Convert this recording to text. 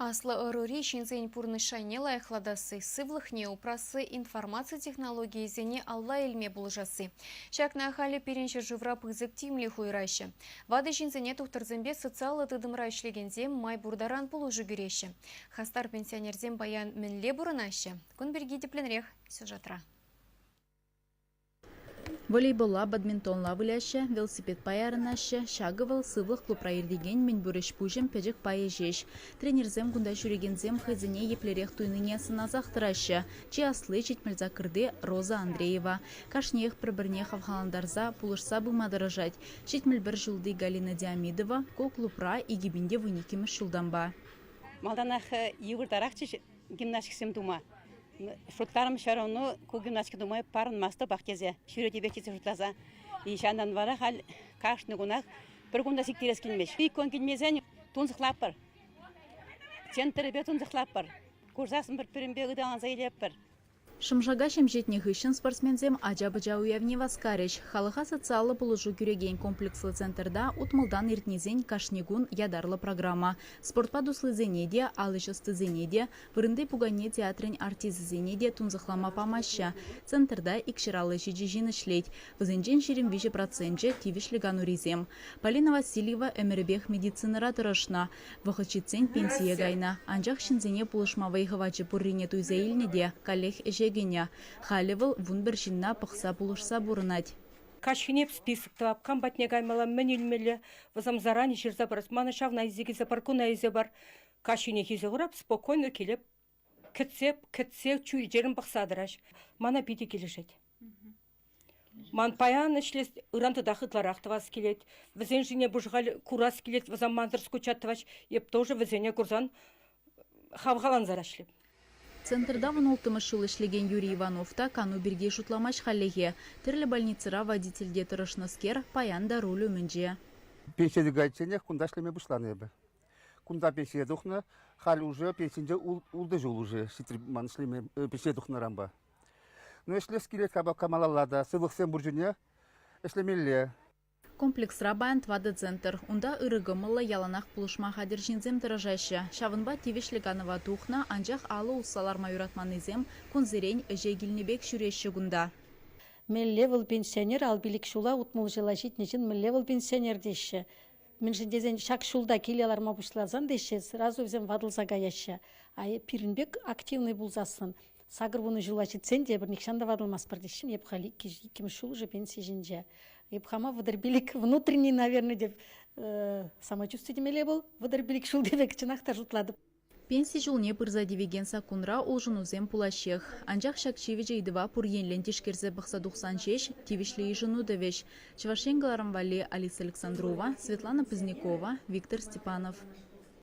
Аслӑ ӑрури ҫынсен пурнӑҫ шайне лайӑхлатасси, сывлӑхне упрасси, информаци технологийӗсене алла илме пулӑшасси. Ҫакна халӗ пирӗн ҫӗршывра пысӑк тимлӗх уйӑраҫҫӗ. Ватӑ ҫынсене тухтӑрсемпе социаллӑ тытӑмра ӗҫлекенсем май пур таран пулӑшу кӳреҫҫӗ. Хастар пенсионерсем паян мӗнле пурӑнаҫҫӗ? Кун пирки тӗплӗнрех сюжетра. Волейболла, бадминтонла выляҫҫӗ, велосипедпа ярӑнаҫҫӗ. Ҫакӑ вӑл сывлӑх клубра иртекен мӗнпур ӗҫ-пуҫӑн пӗчӗк пайӗ ҫеҫ. Тренерсем кунта ҫӳрекенсем хӑйсене еплерех туйнине сӑнасах тӑраҫҫӗ. Чи асли 78-ти Роза Андреева. Кашниех пӗр-пӗрне хавхалантарса, пулӑшса пыма тӑрӑшать. 71 ҫулти Галина Диамидова ку клубра 2012 ҫултанпа. Малтанах йывӑртарахчӗ гимнастиксем тума. Шутларӑм все равно ку гимнастика тума парӑнмастӑпах тесе, ҫӳретӗпех тесе шутласа. И ҫантан вара халь кашни кунах пӗр кун та сиктерес килмест. Ик кун килмесен тунсӑхлатпӑр. Центрӗпе тунсӑхлатпӑр. Курсассӑн пӗр-пӗринпе ыталанса илетпӗр. Шӑмшака ҫемҫетнӗ хыҫҫӑн спортсменсем ача-пӑча уявне васкарӗҫ. Халӑха социаллӑ пулӑшу кӳрекен комплекслӑ центрта утмӑлтан иртнисен кашни кун ятарлӑ программа. Спортпа туслисене те, ал ӗҫ ӑстисене те, вырӑнти пукане театрӗн артисчӗсене те тунсӑхлама памаҫҫӗ. Центрта 257 ҫын ӗҫлет. Вӗсенчен 23 проценчӗ тивӗҫлӗ канурисем. Полина Васильева ӗмӗрӗпех медицинӑра тӑрӑшнӑ. Вӑхӑт ҫитсен пенсие кайнӑ, анчах ҫынсене пулӑшма вӑй-хӑвачӗ пуррине туйса илнӗ те каллех ӗҫе кӗнӗ. Халӗ вӑл 11 ҫынна пӑхса пулӑшса пурӑнать. Каҫхине список тӑвап, кам патне каймалла, мӗн илмелле, вӗсем заранее ҫырса парас. Мана ҫавна илсе килсе пар, куна илсе пар. Каҫхине килсе хурап, спокойно килеп, кӗтсе, кӗтсе чӳречерен пӑхса тӑраҫ. Мана питӗ килӗшет. Ман паян ӗҫлес, ыран татах ытларах тӑвас килет. Вӗсен ҫине пушхаль курас килет, вӗсем мансӑр скучать тӑваҫ. Эп тоже вӗсене курсан хавхаланса ӗҫлеп. Центрта 16-мӗш ҫул ӗҫлекен Юрий Иванов та кану пирки шутламасть хальлӗхе. Тӗрлӗ больницӑра водительте тӑрӑшнӑскер паян та руль умӗнче. Пенсие кайичченех кунта ӗҫлеме пуҫланӑ эпӗ. Кунта пенсие тухнӑ. Халь уже пенсинче ултӑ ҫул уже ҫитрӗ ман ӗҫлеме пенсие тухнӑранпа. Ну, ӗҫлес килет кабака малалла та, сывлӑхсем пур чухне ӗҫлемелле. Комплексра паян тӑватӑ центр. Унта ырӑ кӑмӑллӑ, яланах пулӑшма хатӗр ҫынсем тӑрӑшаҫҫӗ. Ҫавӑнпа тивӗҫлӗ канӑва тухнӑ, анчах алӑ усса ларма юратманнисем кунсерен ӗҫе килнӗ пек ҫӳреҫҫӗ кунта. Мӗнле вӑл пенсионер, ал пилӗк ҫула, 60 ҫула ҫитнӗ ҫын мӗнле вӑл пенсионер теҫҫӗ. Мӗншӗн тесен ҫак ҫулта киле ларма пуҫласан теҫҫӗ, сразу вӗсем ватӑлса каяҫҫӗ. А пирӗн пек активный пулсассӑн 80 ҫула ҫитсен те эпир нихҫан та ватӑлмастпӑр теҫҫӗ. Эп халь иккӗмӗш ҫул уже пенси ҫинче. Эп хама 35 внутренний, наверное, деп самочувствие темелле вӑл 35 ҫулти пек чӑнах та шутлатӑп. Пенси ҫулне пырса тивекен саккунра улшӑнусем пулаҫҫех. Анчах ҫак ҫивӗч ыйтӑва пур енлӗн тишкерсе пӑхса тухсан ҫеҫ тивӗҫлӗ йышӑну тӑвӗҫ. Чӑваш Ен кӑларӑм валли Алиса Александрова, Светлана Позднякова, Виктор Степанов.